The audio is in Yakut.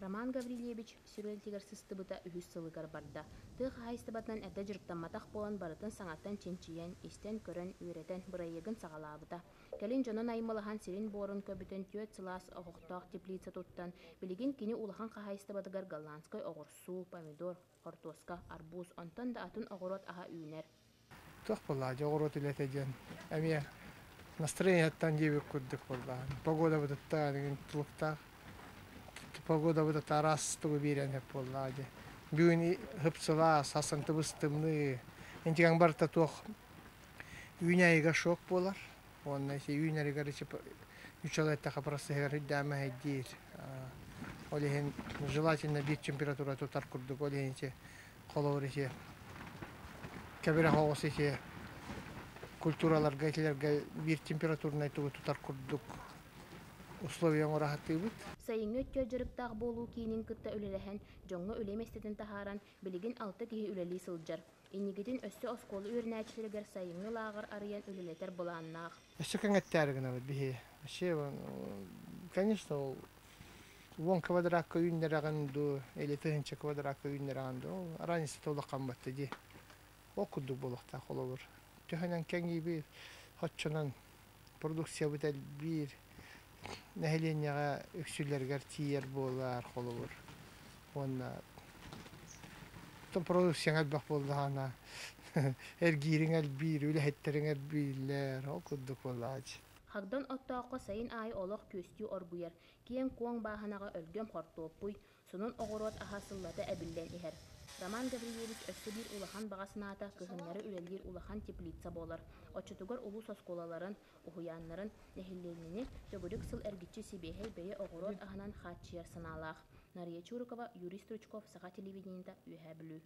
Роман Гаврильевич сир үлэтигэр сыстыбыта үһүс сылыгар барда. Тыа хаһаайыстыбатынан эрдэ дьарыктамматах буолан барытын саҥаттан чинчийэн, истэн-көрөн, үөрэтэн, бырайыагын саҕалаабыта. Кэлин дьоно наймылаһан сирин-буорун көбүтэн түөрт сылаас оһохтоох теплица туттан, билигин кини улахан хаһаайыстыбатыгар голландскай оҕурсуу, помидор, хортуоска, арбуз, онтон да атын оҕуруот аһа үүнэр. Туох буолла, оҕуруот үлэтэ диэн эмиэ настроениеттан диэбит курдук буолла. Погодабытыттан тулуктаах погодабыт араас тугу биэрэн сөп буолла дии. Бүгүн хып-сылаас, сарсын тыбыс-тымныы. Интигаҥ барыта туох үүнээйигэ шок буолар. Уонна ити үүнэригэр үчүгэй эттэххэ процеһыгар үрдээмэһэйдиир. Ол иһин желательно биир температура тутар курдук. Ол иһин ити холобур ити кэбирэх оҕус ити культураларга итилэргэ биир температурнай тугу тутар курдук условия оҥоро сатыыбыт. Сайыҥҥы өттө дьарыктаах буолуу киинин кытта үлэлэһэн, дьоҥҥо үлэ миэстэтин таһааран, билигин алта киһи үлэлии сылдьар. Инникитин өссө оскуола үөрэнээччилэригэр сайыҥҥы лааҕыр арыйан үлэлэтэр былааннаах. Өссө кэҥэттээри гынабыт биһи. Вообще, конечно, ол уон квадракка үүннэрэҕин дуу, или тыһыынча квадракка үүннэрэҕин дуу, ол разницата улахан батта дии. Ол курдук буолуохтаах холобур. Төһөнөн кэҥиибит, оччонон продукциябыт элбиир, нэһилиэнньэҕэ үксүлэригэр тиийэр буолар холобур. Уонна продукцияҥ элбэх буоллаҕына эргиириҥ элбиир, үлэһиттэриҥ элбииллэр, ол курдук буоллаҕа. Хагдан оттооххо сайын аайы олох күөстүү оргуйар, киэҥ-куоҥ бааһынаҕа өлгөм хортуоппуй, сонун оҕуруот аһа сыллата эбиллэн иһэр. Роман Гаврильевич өссө биир улахан баҕа санаата кыһыннары үлэлиир улахан теплица буолар. Оччотугар улуус оскуолаларын, уһуйааннарын, нэһилиэнньэни төгүрүк сыл эргиччи сибиэһэй бэйэ оҕуруот аһынан хааччыйар санаалаах. Нарыйа Чурикова, Юрий Стручков, Саха телевидениета, Үөһээ Бүлүү.